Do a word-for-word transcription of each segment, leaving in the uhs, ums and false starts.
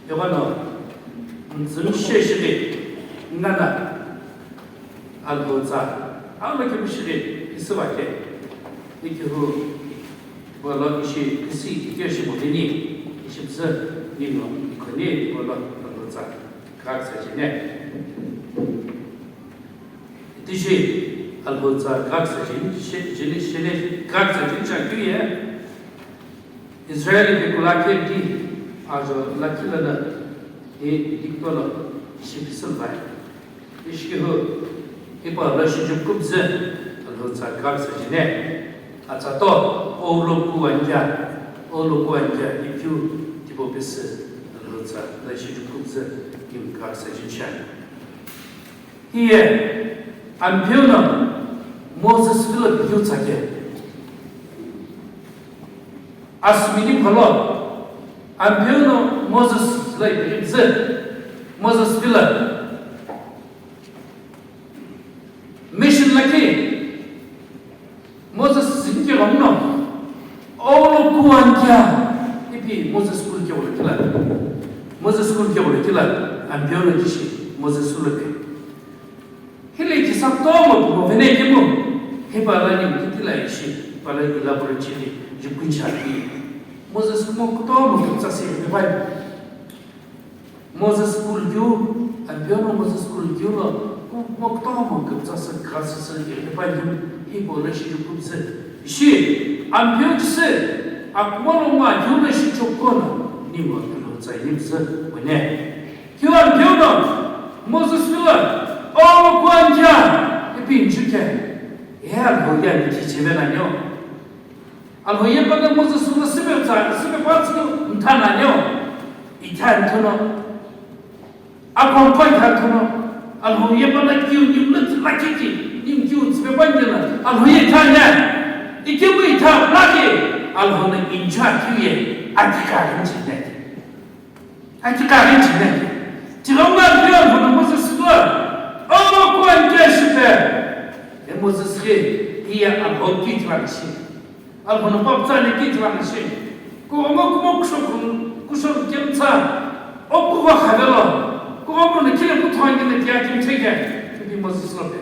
Yoga no, mzim sheshiri, ngana, alhotsa, alakimshiri, isivake, ikihu, bolo ishi, isi, ikeshimu dini, ishibzi, nino, ikoni, bolo, alhotsa, kaksa jine. Tishi, alhotsa, kaksa jin, she-, jini, shene, kaksa jin, shakiri, eh. Israel ipi kula kedi ajo lakhi lono hi Egypt lo shipisülvai. Ishikehu hipau lo shijukubzü alhotsa kaksa jine. Atsa to, oulo kuankia, oulo kuankia ipyu tipau pesü alhotsa lo shijukubzü kim kaksa jinsha. Hiye, Ampeu no Moses vilo pikeu tsake. Asümini pholo, Ampeu no Moses lo ipikimzü, Moses vilo. Mission lakhi, Moses zimike ghenguno, oulo kuankia, ipi Moses kulike ghenguno kila. Moses kulike ghenguno kila, Ampeu no kishi, Moses ulope. Hile kisa kutomo pimo vene kemu, hipala ni kitila ishi, pala elaborate chili, jukuncha pi. Moses kumo kutomo kutsa se, hipala. Moses kulkeu, Ampeu no Moses kulkeu lo, ku-, kumo kutomo kutsa se, kasa se, hipala ni, hipala shi jukunse. Ishi, Ampeu se, akumo lo ma, yu lo shi chokona, ni wa kulo tsa, ni se, wene. Kiu Ampeu no Moses vilo, o kuankia, ipi nchuke, e Alhou ye ani kicheve nanio. Alhou ye pana Moses vilo sipe tsa, sipe patsu mtha nanio. Itha nthono, akonkoi tha nthono, Alhou ye pana kiu ni mle tsa kiki, ni kiu sipe panjela, Alhou ye tha ne. Ikimu itha plaki, Alhou no incha kiu ye, akika rinchi ne. Akika rinchi ne. Tighengu Ampeu no Moses lo, o kuankia shipe. E Moses ghi, iya Alhou kiti vanishi. Alhou no paptsani kiti vanishi. Ku ongo kumo kusho kun-, kusho kemtsa. O kuva khavelo. Ku ongo no kile kuthongi ne kia kimcheke. Ipi Moses lo pe.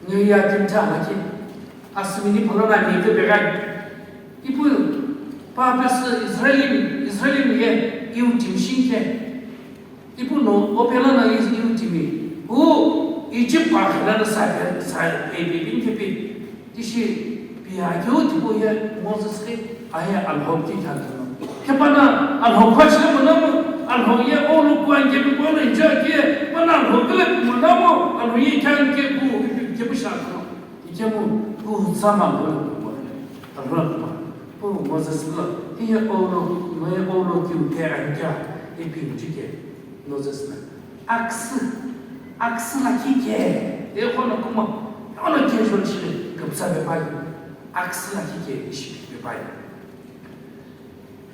Nge ya kimcha laki. Asümini pholo na ni ke began. Ipu pa pesü Israel, Israel ye iu timi shinke. Ipu no opela na iu timi. U Egypt pa khela na sa, sa, e, e, bin ke pi. Tishi pi a keu tipo ye Moses ke aye Alhou ki khan. Ke pana Alhou pa chile mo na mo, Alhou ye o lo kuan ke pi ko lo enjoy ke, pana Alhou ke le mo na mo, Alhou ye khan ke ku, ke pi sha ko. Ikemu, pu tsama lo lo, alo lo, pu Moses lo, hiye olo, noye olo kiu ke ankia, ipi nchike, Moses na. Aksi, aksi la kike, e kono kuma, ono ke jol shile, kapsa be pai. Aksi la kike, ishi be pai.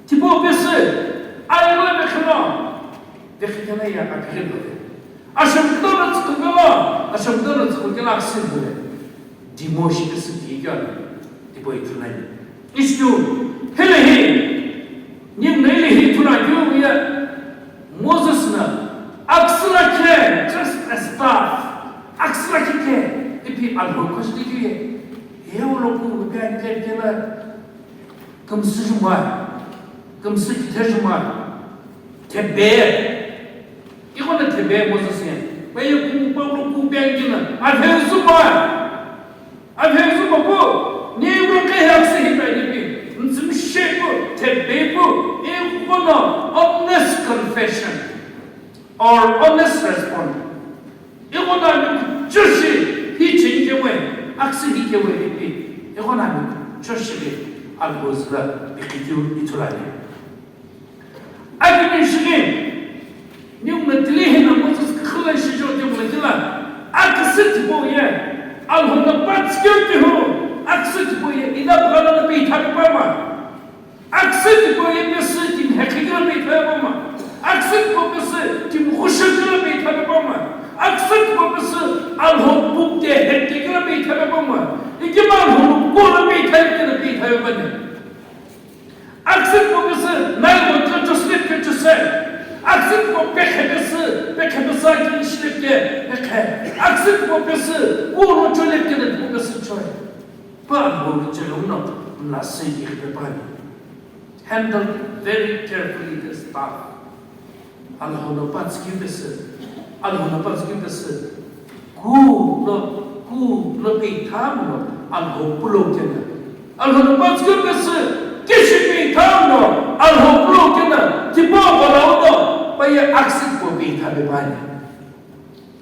Tipau pesü, aye lo mekhelo, vekhikena ya aphikelo. Ashemkdolo tsükelo, ashemkdolo tsükelo aksi bule. Dimo shi pesü ki kya, tipau ithulani. Istu, hele hi, nim nele hi thuna kyu ya, Moses na, aksi la khe, just a staff, aksi la khe, ipi Alhou khosh dikye, he ulo ku, ipi anke kela, Kümsü jumai, kümsü kithe jumai, thebe. Ighono thebe Moses ye. Paye ku, pa ku, ku pe angina. Avhezu mai. Avhezu mai pu. Ni we ke aksi hi pai ni pi. Ntsum she pu, thebe pu. Ighono honest confession or honest response. Ighono ami kuchou shi hi chinike we, aksi hike we ipi. Ighono ami kuchou shi ke Alhou züla pikikeu ithulani. Akimi shini, niu na tili hina Moses khila shijo ke mula kila, aksi tipau ye, Alhou na patsikeu tihu, aksi tipau ye, ina bukala na pe ithape pama. Aksi tipau ye pesü timi hekhikelo pe ithape pama. Aksi tipau pesü timi khushekelo pe ithape pama. Aksi tipau pesü Alhou bukte hetekelo pe ithape pama. Ikima Alhou kolo pe ithape kelo pe ithape pama. Aksi tipau pesü nai mo cho cho state ke cho Aküsü tipau pesü, kuno chole kena tipau pesü choi. Pa Alhou chelo no, mla sei ighipepani. Handle very carefully the staff. Alhou no pa tsükeu pesü, Alhou no pa tsükeu pesü. Kuno, kuno peitha mlo, Alhou pulo kena. Alhou no pa tsükeu pesü, kishi peitha mlo, Alhou pulo kena. Tipau ghala uno, pa ye aküsü tipau peitha pepani.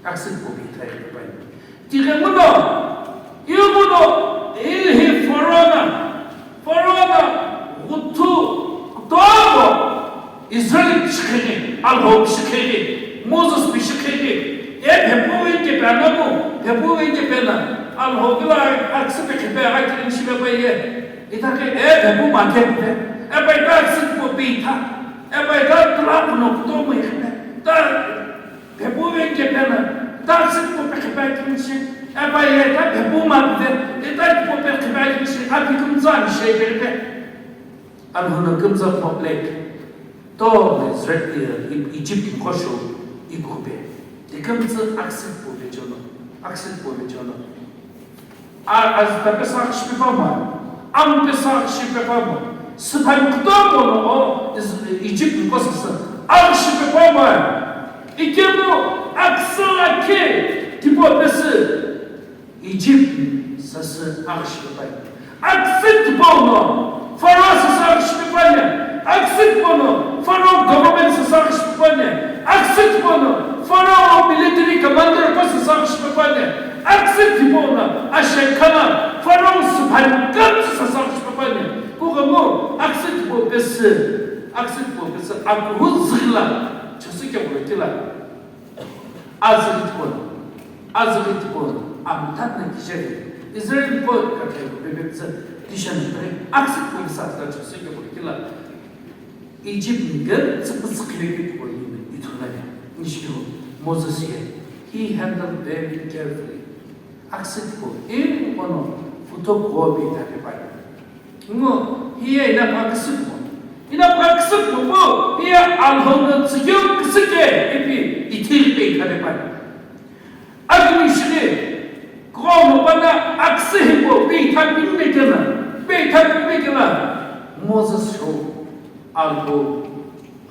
Aküsü tipau peitha pepani. Tighenguno, ighimono, ihi Faro na, Faro na, ghuthu, kutomo, Israel pishi kheni, Alhou pishi kheni, Moses pishi kheni, e phepu veni kepe anamu, phepu veni kepe na, Alhou kila aküsü pe kepe akiri shipe pa ye, itake e phepu ma kepe, e pa ita aküsü tipau peitha, e pa ita tula kuno kutomo ihipe, ta Phepu veni kepe na, ta aküsü tipau pe qhipe akini shi, e pa ye ta phepu ma pite, e ta tipau pe qhipe akini shi, a pi kümtsü ani shi pe pe. Alhou no kümtsü public, to Israel, Egypt nko sho, iku pe. Ti kümtsü aküsü tipau pe chono, aküsü tipau pe chono. A, azüta pesü aghüshi pepamo, amu pesü aghüshi pepamo, süphani kutomo no o Is-, Egypt nko sasü aghüshi pepamo, ikemu aküsü lakhi tipau pesü Egypt sasü aghüshi pepai. Aküsü tipau no Faro sasü aghüshi pepani, aküsü tipau no Faro government sasü aghüshi pepani, aküsü tipau no Faro military commander pa sasü aghüshi pepani, aküsü tipau no ashekha na Faro süphani kümtsü sasü aghüshi pepani. Kughengu aküsü tipau pesü, aküsü tipau pesü akuhu züghila chasü keghulo kila. Azüghi tipau no, azüghi tipau no, amthatna kisheri, Israel ko kathai ko bebektsü, tishani pere, aküsü tipau kisa atla chosü kepolo kila, Egypt ni ke tsüpü tsükhile ke tipau yimi ithulani, nishikeu, Moses ye, he handled very carefully. Aküsü tipau, e, ono, phuto ko be thape pai. Ngo, hiye ina pa küsükumo. Ina pa küsükumo, hiye Alhou no tsükeu küsüke ipi ithi pe ithale pani. Akini shiri, kumo pana aküsü hipau pe itha pimekena, pe itha pimekena, Moses sho Alhou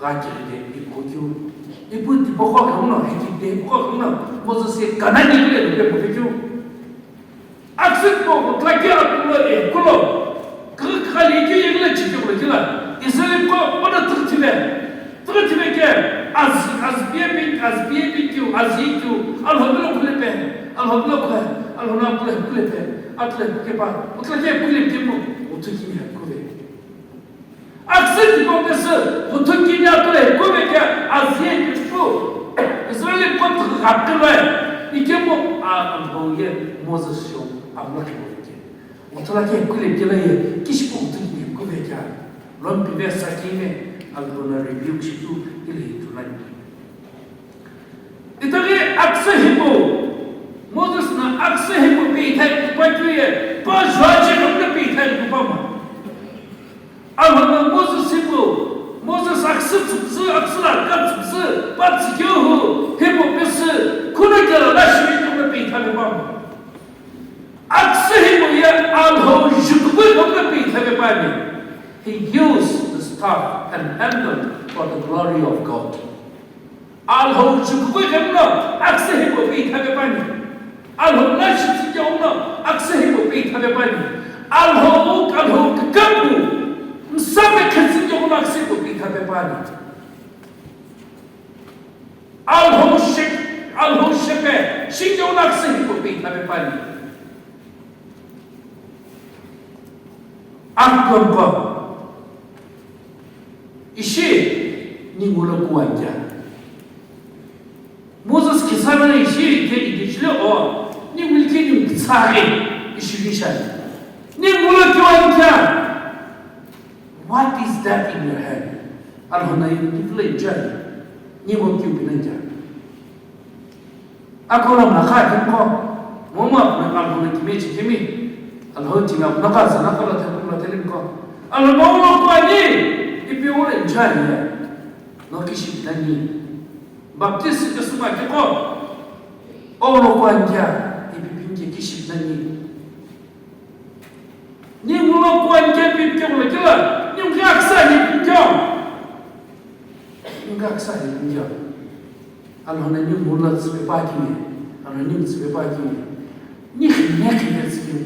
gha kirike ipu keu. Ipu tipaqo khamuno, hiki te ipaqo khamuno, Moses ye Kanani kile pe pu keu. Aküsü tipau kutla keu akulo ye kulo. Kighi kigha li keu yeghi la chikeu lo kila. Israel ko ono tighi thive. Tighi thive ke az-, azpiye pi, azpiye pi keu, azye keu. Alhou lo kule pe. Alhou lo kule. Alhou lo kule, kule pe. Akule ke pa. Kutla ke kule kemu. Uthu kimi ha kule. Aküsü tipau pesü, uthu kini atule, kuveke azye kishpu, Israel ko ghapkilwe, ikemu a Alhou ye Moses sho amla kiveke. Uthu la ke kule kila ye, kishpu uthu kini kuveke, lompi ve sakime, Alhou na rebuke shitu, ile itulani. Itaghi aküsü hipau, Moses na aküsü hipau pe ithai kupa keu ye, pa juache khamna pe ithai kupama. Alhou na Moses hipau, Moses aküsü tsüpüzü, aküsü larka tsüpüzü, pa tsükeu hu, hipau pesü, kuno kela la shimi khamna pe ithai kupama. Aküsü hipau ye Alhou jukupui khamna pe ithai kupani. He used the staff and handled for the glory of God. Alhou jukupui kemno aküsü hipau pe ithai kupani. Alhou na shitsü keuno aküsü hipau pe ithai kupani. Alhou, Alhou kikapu msa pe khetsü keuno aküsü hipau pe ithai kupani. Alhou shek-, Alhou shepe shi keuno aküsü hipau pe ithai kupani. Aküküko ishi ningulo kuankia. Moses kisana ishi ke idishile o, ningulo ke ningu kitsaghi ishi vishani. Ningulo kuankia. What is that in your hand? Alhou na ningulo injani. Ningu kiu binankia. Akolo mlakha kimko, momu apna Alhou na kime chikimi, Alhou timi apna ka zana kolo thepumla thelimko. Alhou momu kwani, ipi ule nchani ya. No kishi nani. Baptist ke suma kiko. Olo kuankia ipi pinke kishi nani. Ningu lo kuankia ipi pinke kula kila, ningu kia kisa ni pinke. Ningu kia kisa ni pinke. Alhona ningu lo tsipe pa kini, alhona ningu tsipe pa kini. Ni khine khine tsipe.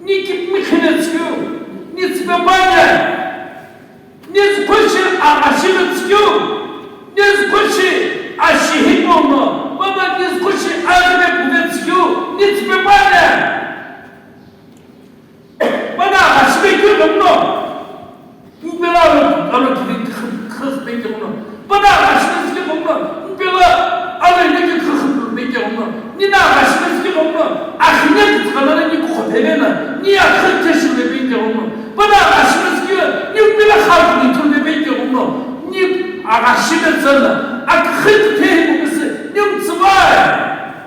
Ni kipimi khine tsükeu, ni tsipepane, ni zükhoshi aghashile tsükeu, ni zükhoshi ashi hipau no, baba ni zükhoshi aghile kuve tsükeu, ni tsipepane. Bana aghashile keu no. Mpela alo, alo kivi khü-, khü-, khü-, peke ghono. Pana aghashina zike ghono. Mpela alo ineke khü-, khü-, peke ghono. Nina aghashina zike ghono. Akhine kutsukanana ni kukhopevena. Ni akhü keshile peke ghono. Pana aghashina zike, ni mpela khaku ni thulve peke ghono. Ni aghashina zana. Akhü kuthe hipokese. Ni mtsuvai.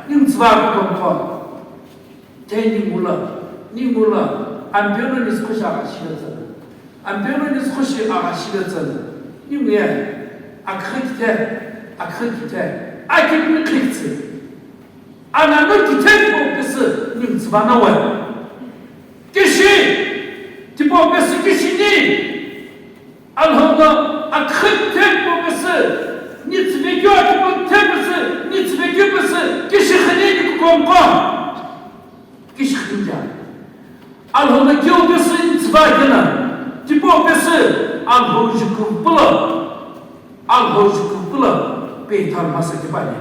Ni mtsuvai kukonko. Te ningu lo, ningu lo, Ampeu no ni zükhoshi aghashile tsana. Ampeu no ni zükhoshi aghashile tsana. Ningu ye, akhü kithe, akhü kithe, akipimi khiktsü. Anano kithe po kisi, ni mtsüva no we. Kishi, tipo kisi kishi ni. Alhona akhü kithe po kisi, ni tsüvekeu akipo kithe pisi, ni tsüvekeu pisi, kishi khani ni kukonko. Kishi khinja. Alhona keu pesi tsüva kena, tipo pesi Alhou jukupula, Alhou jukupula pe ithar masa kipane.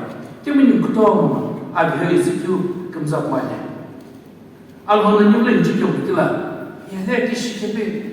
Kemini kutomo, Ampeu isikeu kümza pane. Alhona ni vle nji keu kila. Yele kishi kepe.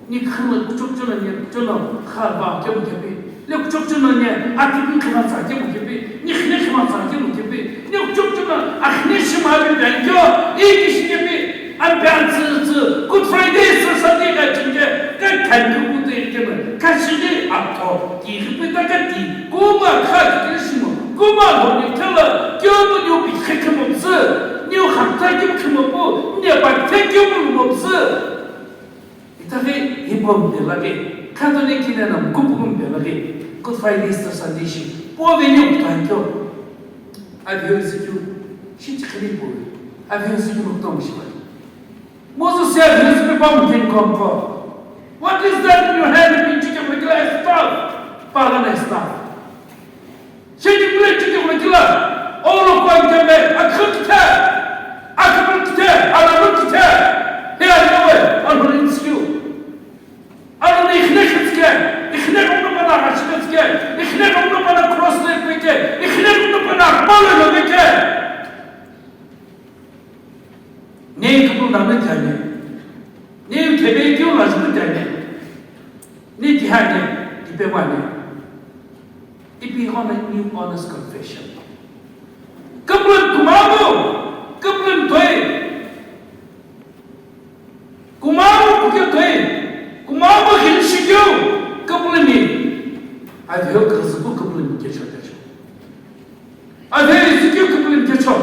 Ni khana kuchukchuna ni kuchuna kha ba kemu kepi. Ni kuchukchuna ni ati ni khana sa kemu kepi. Ni khine khana sa kemu kepi. Ni kuchukchuna akhine shima bi bengyo. I kishi kepi. An ban zi zi. Good Friday sa sa ni ga chinge. Ka kan ku ku te kemu. Ka shi ni ato. Ki ri pe ta ka ti. Kuma kha ki shimo. Kuma lo ni kala. Kyo mo ni bi khe kemu zi. Ni kha ta ki kemu po. Ni ba te kemu mo zi. Itaghi hipau mpe laghi, Catholic hile na mkupuku mpe laghi, Good Friday, Easter Sunday shi, po venye kuthankyo. Aviyo isikyu, shi chikhiri po. Aviyo isikyu muktom shiba. Moses ya aviyo isikyu pa mukhen komko. What is that in your hand? Ipi chike mukila staff. Pala na staff. Shedi kule chiki kule kila. Olo kwa nkeme, akhukite, akhukite, akhukite. He ayowe, alhuri nsikiu. Alhuri ikhne khitske, ikhne kumno pana rashikitske, ikhne kumno pana cross le peke, ikhne kumno pana pole le peke. Ne kupu na me tane. Ne tebe kiu la ju tane. Ne tihane, tipewane. Ipi ighono new honest confession. Kaplan kumamo, kaplan toi. Kumamo kuke toi. Kumamo hinshikyo, kaplan ni. Avyo kazubu kaplan ni kesho kesho. Avyo izikyo kaplan ni kesho.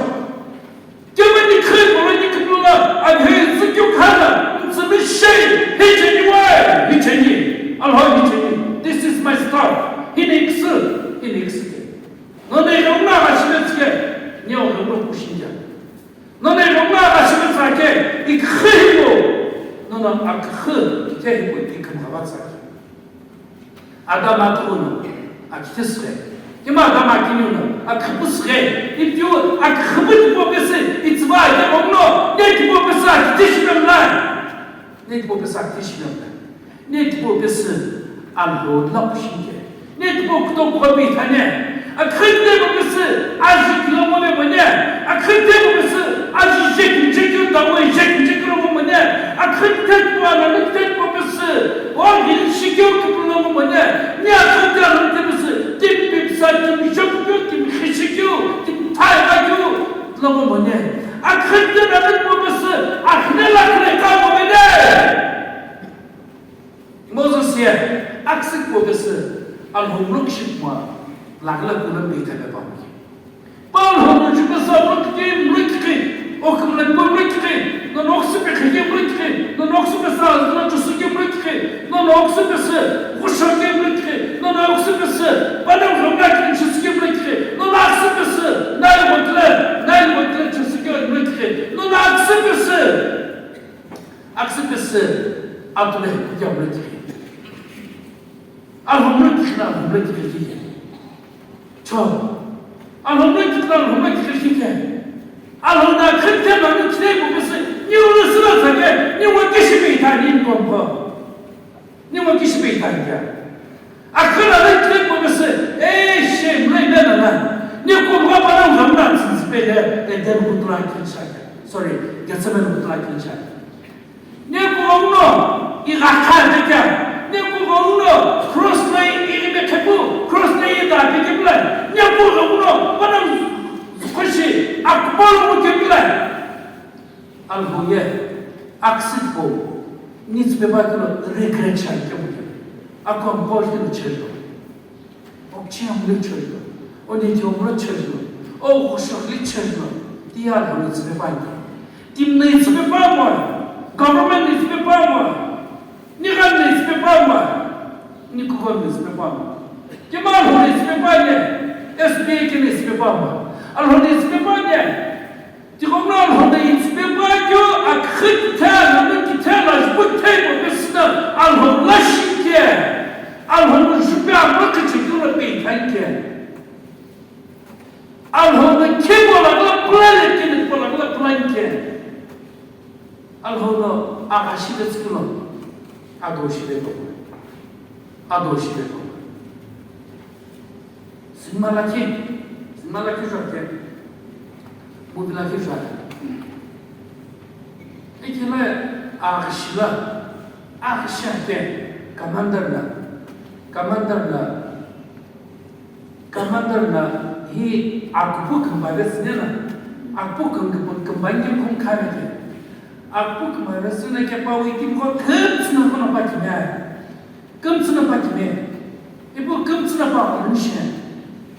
Kemani khri polo ni kipula, abhe zikyu khana, ntsimi shei, hicheni wai, hicheni, alho hicheni. This is my staff. Hini kisi, hini kisi ke. None yonga ashime tsike, nyo yonga kushinja. None yonga ashime tsake, ikhibo. None akhi, ikehibo, ikhim hawa tsake. Adam akhu no akithisghe. Kima Adam akiniu no akhipusghe. Ipiu akhipu tipau pesü itsüva ake omno, ne tipau pesü akitishimemla. Ne tipau pesü akitishimemla. Ne tipau pesü Alhou la kushinge. Ne tipau kutomo kobi thane. Akhite mo pesü aji kilo mo me mone. Akhite mo pesü aji jek jek yo tawo jek jek lo mo mone. Akhite mo ana ne mo pesü. O hin shikyo kupulo mo mone. Ni akhite lo te pesü. Kim pipsa kim jok yo kim khishikyo kim thaiba yo lo mo mone. Akhite na mo pesü. Akhne la kre ka mo mone. Moses ye aksik po pesü Alhou mluk shikma lagla kulam be thabe pa mki. Pa Alhou mluk shikma sa mluk ki mluk ki, o kumlan po mluk ki, no nok sipe khike mluk ki, no nok sipe sa no chusu ki mluk ki, no nok sipe se kusha ki mluk ki, no nok sipe se pa na mluk ki chusu ki mluk ki, no nok sipe se na mluk Atule, ya mure kike. Alhomre kikina, alhomre kike kike. Cho. Alhomre kikina, alhomre kike kike. Alhomna kikina, alhomre kike kike. Ni ulu sura sake, ni wa kishi be ita ni kompo. Ni wa kishi be ita ni ya. Akala le kile komese, eh, she, mure be na na. Ni kompo pa na ngamna tsipele, Eden kutula kinshaka. Sorry, Gethsemane kutula kinshaka. Ni kughouno, igha kha pekea. Ni kughouno, cross na ighi pekhepu, cross na ighi da pekepula. Ni kughouno, pana khoshi, akpol mu kepula. Alhou ye, aksit po, ni tspepa kilo regret shan kemu kemu. Ako ampol kilo chelo. Okchi amlo chelo, o ni ti omlo chelo, o khoshokhli chelo, ti Alhou ni tsüpe pa ni. Team ni tsüpe pa mo, government ni tsüpe pa mo, ni gam ni tsüpe pa mo, ni kukom ni tsüpe pa mo. Kima Alhou ni tsüpe pa ni, S B A ke ni tsüpe pa mo. Alhou ni tsüpe pa ni. Tighenguno Alhou no itsüpe pa keu akhi kithe, nanu kithe, lajpu kithe ipopesü no Alhou la shike. Alhou no jupe amlo kichekeu lo peithanike. Alhou no khipolo kula planet kini khipolo kula planike. Alhou no aghashi vetsükelo. Ado shi vekelo. Ado shi vekelo. Cinema lakhi, cinema lakhi zhake, movie lakhi zhake. Ikila aghishila, aghishake, commander la, commander la, commander la, hi akupu kambare sinena, akupu kambare sinena kepa wiki mko kemtsü na kono pa kimya. Kümtsü na pa kime, ipu kümtsü na pa khalumshe,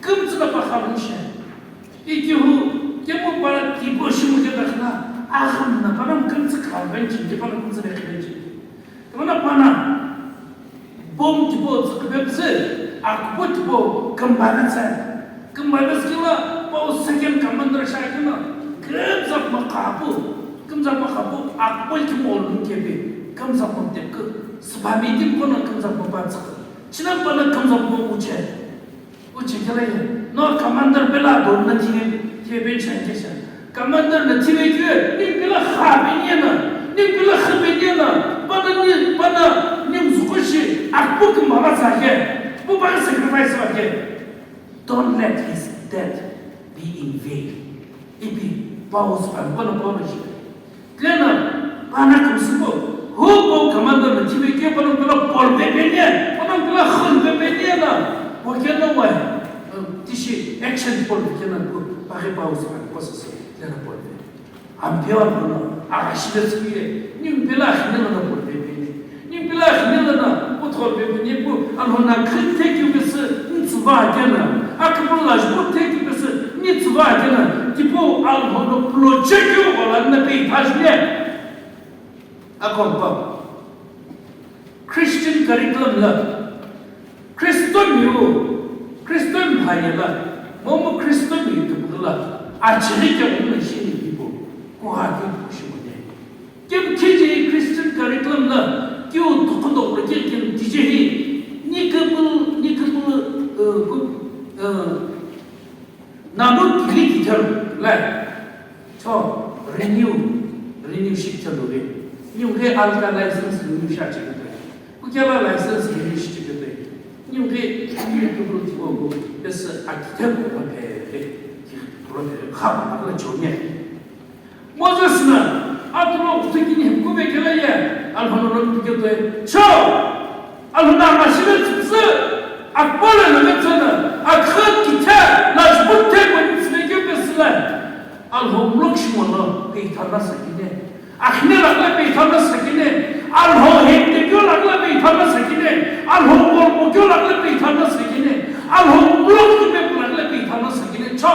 kümtsü na pa khalumshe. Ikihu, kemu pa tipo shimu ke dakhna, aham na pa nam kümtsü khalbenchi, ke pa nam kümtsü bekhibenchi. Kemana pa na, bom tipo tsükbepse, akpo tipo kümbanatsa. Kümbanatsa kila, pa second commander sha kina, kümtsü pa khapu, kümtsü pa khapu, akpo kimo lum kepe, kümtsü pa tepke. Sübami kini kono kümtsü pa pa tsükha. China pa na kümtsü pa uche. Uche kela ye. No commander pela do na kine, kebe chan ke sha. Commander na tiwe kye, ni pela kha be ni na, ni pela kha be ni na, pa na ni, pa na ni mzuko shi, akpo kümba ba sa ke. Bu ba sacrifice ba ke. Don't let his death be in vain. Ipi, pause pa, pa na pa na shi. Kena, pana kümsüpo, hu po commander na tibe ke, pana kula por pepe nie, pana kula khun pepe nie na, po kena wai, tishi action por kena po, pake pause pa, po sese, kena por pe. Ampio ano, aga shibe tsüye, ni mpela khine na por pepe nie. Ni pila khine na, puthol pepe nie pu, Alhou na khithe keu pesü, ntsüva kena, akipula juputhe keu pesü, ntsüva kena, tipo Alhou no pulo chekeu wala na pe ithajne. Akompa. Christian curriculum la, Christian yu, Christian hayela, momu Christian yu tupula, achiri keu na shini tipo, kuha keu pushimone. Kemkhiji Christian curriculum la keu tukudo keu kemkhiji hi, ni couple, ni couple, uh, ku, uh, namu kili kithar la, cho, renew, renew ship chalo re. Ni uke alka license renew sha chikete. Kukela license renew shi chikete. Ni uke ni couple tiko ko, bes akithe ko pe, pe, ki, ko pe, kha, kha, chonye. Moses na, atulo kuthikini hemkube kela ye, Alhou no lo kike toi, cho! Alhou na mashibe tsütsü, akpole na metsana, akhat kithe, lajbut the kwen tsine ke pesla. Alhou mlok shimono, pe ithana sakine. Akhne lakla pe ithana sakine. Alhou hekte kyo lakla pe ithana sakine. Alhou kormo kyo lakla pe ithana sakine. Alhou mlok kibe lakla pe ithana sakine. Cho!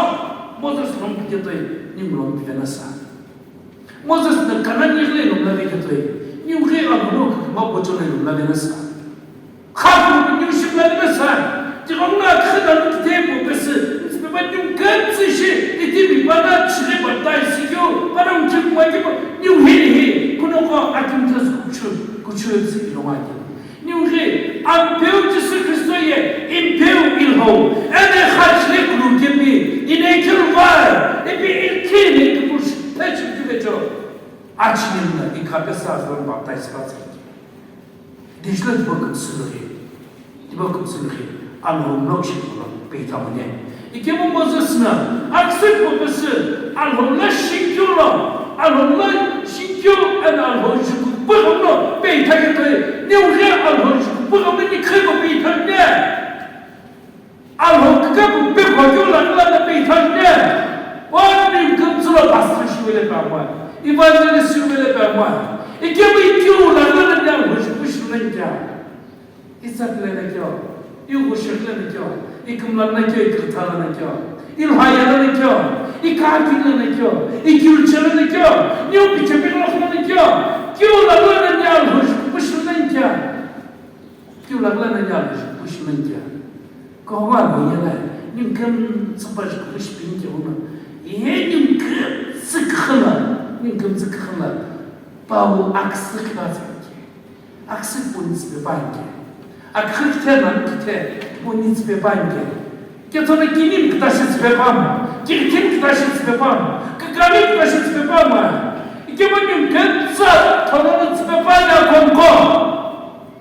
Moses lo kike toi, ni mlok kike na sa. Moses na Kanan yighi lo mla veketoi, niu ghi Alhou no küküma pocholo lo mla vena sa. Kha kümüpü niu shi mla vena sa. Tighenguno khüda no kithe po pesü, ntsüpe pa niu kümtsü shi, iti mi pa na chile pa tai sikyo, pa na uchi kuma kipa, niu hini hi, kuno ko akim tha sukupchu. Chuo tsü ilongo ake. Ningu ghi, Ampeu Jisü Khristo ye, Ampeu Alhou, eno xachile kulu kepi, ino kelu vai, ipi ilkhine kipush, pechu kivecho. Achine na, ikhape sa zon baptize pa tsaki. Dishlo tibo kümsü lughi, tibo kümsü lughi, Alhou mlok shi kulo, peitha mune. Ikemu Moses na, aksü pupusü, Alhou la shikyu lo, Alhou la shikyu, and Alhou shikyu, pughamno, peitha ke toi, ningu ghi Alhou shikyu, pughamno ni khego peitha ne. Alhou kika pupe khokyu la kula na peitha ne. Wa ni kümsü lo pastor shi wele pa mwa, evangelist shi wele pa mwa. Ikemu ikyu la kula na Alhou shikyu shi nan kya. Isaac lana kyo, Yugo shek lana kyo, Ikimlan na kyo, Ikirtha lana kyo, Ilhaya lana kyo, Ikakin lana kyo, Ikiuche lana kyo, Niu Pichepik lana kyo, kyo la lana nya Alhou shikyu shi nan kya. Kyo la lana nya Alhou shikyu shi nan kya. Ko wa lo yela, nim kam tsapa shikyu shi pin kya una. Ye nim kam tsikhala, nim kam tsikhala. Paul aksik ba tsikhala. Aksik puni tsipepani ke. Akhikithe na kithe puni tsipepani ke. Kethona kinim kitashi tsipepama. Kikim kitashi tsipepama. Kakami kitashi tsipepama. Ikemani kentsa thono tsipepani akonko.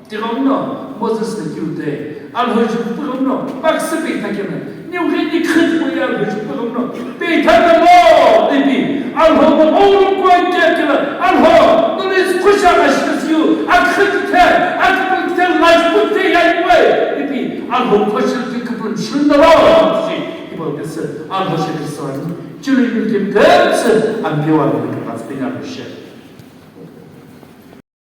Tighamno Moses na kiute. Alhou shikyu pughamno. Paksipi takena. Niu ghi ni khit mo ya lo ju pughamno. Peitha na lo, ipi. Alhou mo ouro ko ke kila. Alhou, no ni kusha na shi siu. Akhit the, akhit the, laj put the ya iwe. Ipi. Alhou koshil ki kupun shunda lo. Ipi. Ipi. Alhou shikyu sani. Chulu ipi kim ketse. Ambiwa ni pas pinya lo she.